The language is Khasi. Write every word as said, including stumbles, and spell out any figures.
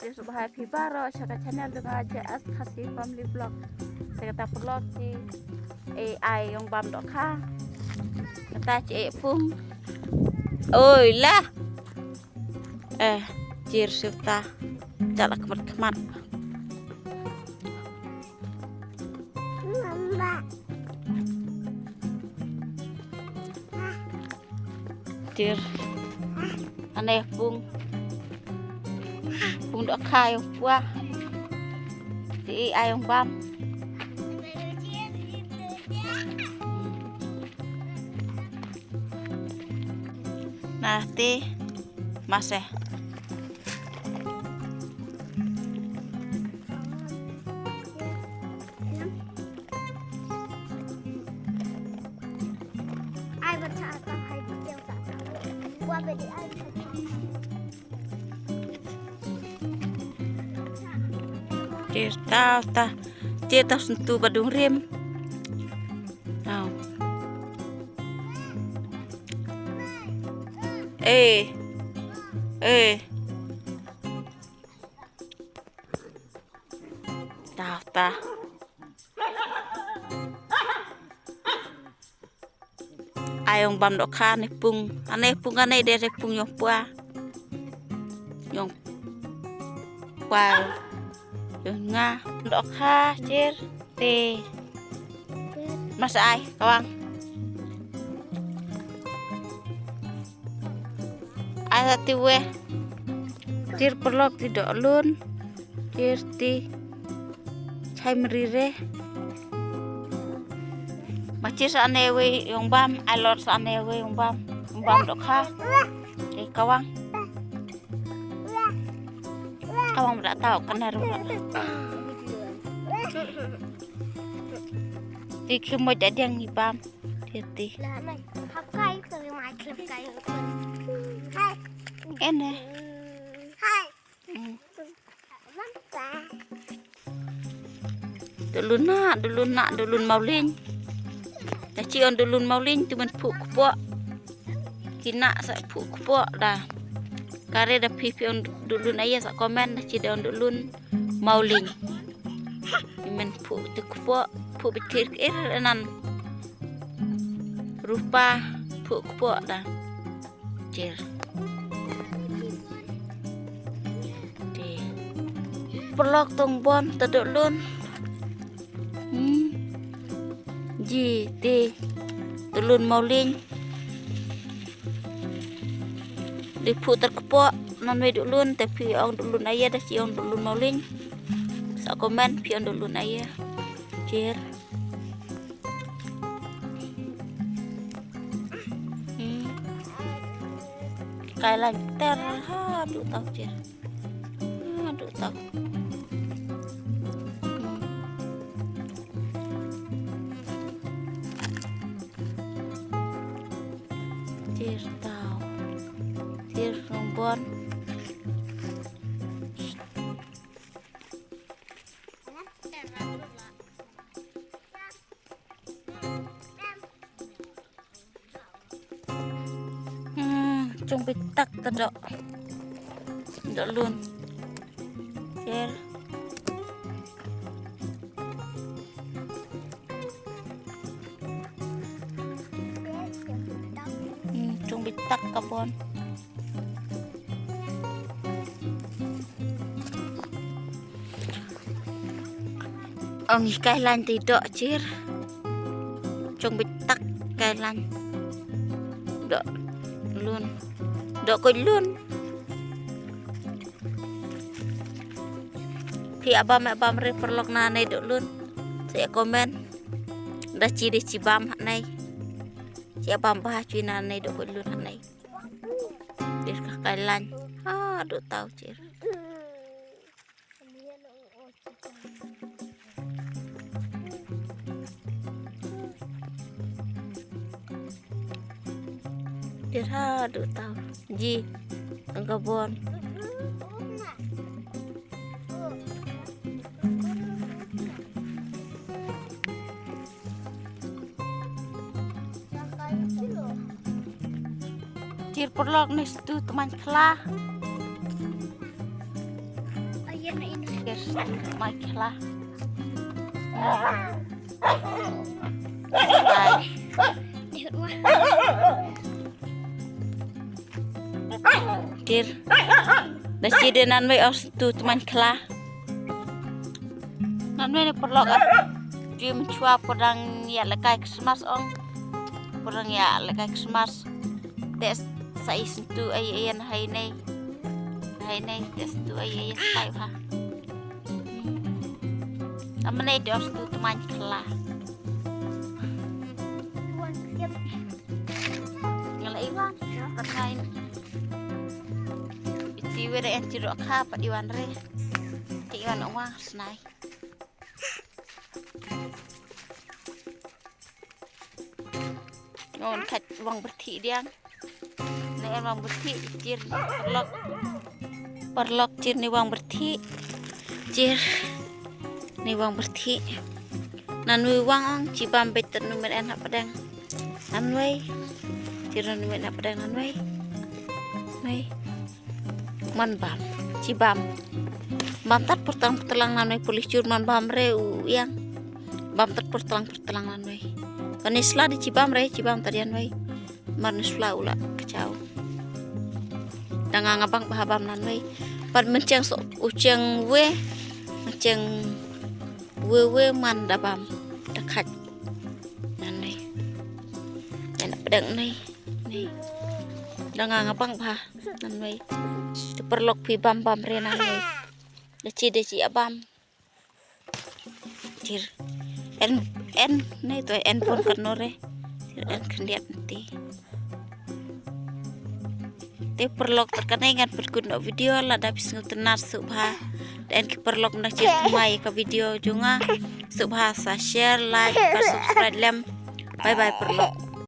Te sngewbha ïa phi baroh sha ka channel jong nga, J S Khasi Family Vlog. Te kata paralok te, eh, ai ïong bam dohkha. Kata te, eh, pung. Oi lah. Eh, jir shuh ta. Jala khmat khmat. Jir. Ane pung. Pung dohkha ïong pua. Te ai ïong bam. Nah, te. Mase. Te ta, ta. Te ta sentu ba dung rim. Tau. Eh. Eh. Tau, ta. Ai ïong bam dohkha ne pung. Ane pung ane de, de pung ïong pua. Ïong pua. Ïong nga. Dohkha jir te. Mase ai kawang. Ai sa te wei. Jir paralok te dohlun. Jir te. Chai mrire. Ma jir sa ane wei ïong bam, ai lor sa ane wei ïong bam. Ïong bam dohkha. Te kawang. Kawang ba da tau kan ru. Te khim mo da diang ni bam. Te te. Ene. Dohlun na, dohlun na, dohlun mawliñ. Da chi ong dohlun mawliñ, tu men phuh kpoh. Ki na sa phuh kpoh da. Kare da phi phi ong dohlun aïa sa comment da chi da ong dohlun mawliñ. Ni men phuh tu kpoh, phuh bitir kir anan. Rupa phuh kpoh da. Jir. Te. Paralok tong bon ta dohlun. Hmm. Ji te. Dohlun mawliñ. Di phuh ter kpoh nan wei dohlun te phi ong dohlun aïa da chi ong dohlun mawliñ. Sa comment phi ong dohlun aïa. Jir. Hmm. Kai lain ter haduh tau jir. Haduh tau. Hmm. Jir tau. Jir nong bon. Hmm, chung bit tak ta doh. Dohlun. Jir. Hmm, chung bit tak ka bon. Ong i kai lain te doh jir. Chung bit tak kai lain. Dohlun. Doh khuid lun. Phi ïa bam ïa bam re paralok nangne dohlun. Sa ïa comment. Da chi de chi bam hangne. Chi ïa bam bha chi nangne doh khuid lun hangne. Dir ka kai lain. Haduh tau jir. Dir haduh tau. Ji. Tang ka bon. Jir paralok ne stu tman khla. Yes, my kla. Bye. Tir. Da shi de nan wei os tu teman kla. Nan wei ne perlok ah. Jui menchua perdang ya lekai Christmas ong. Perdang ya lekai Christmas. Des sa i sentu ai ai hai nei. Hai nei des sentu ai ai stai ha. Amne de os tu teman kla. Ngala iwan. Teman. Iti were en chiro kha pa iwan re. Ti iwan wa snai. Ngon khat wang berthi diang. Ne wang berthi jir perlok. Perlok jir ni wang berthi. Jir ni wang berthi. Nan wei wang ong chibam bet nu men en hap dang. Nan wei. Jir nu men hap dang nan wei. Wei. Man bam, chibam. Bam tat pertang pertelang nan wei pulih chur man bam re u yang. Bam tat pertelang pertelang nan wei. Kani sla di chibam re chibam tat yan wei. Mar ni sla ula kachau. Dang nga bang bah bam nan wei. Pat mencheng so ucheng we. Mencheng we we man da bam. Da khat. Nan wei. Enak pedang nei. Nei. Dang nga bang bah. Nan wei. Te perlok phi bam bam re nan wei. Da chi da chi abam. Jir. En en nei to en pon kan nore. Jir en khyndiat nanti. Te perlok ter kanai ngan perkut no video la da pis ngut tenar subha. Da en ki perlok na jir mai ka video junga. Subha sa share, like, ka subscribe lem. Bye bye perlok.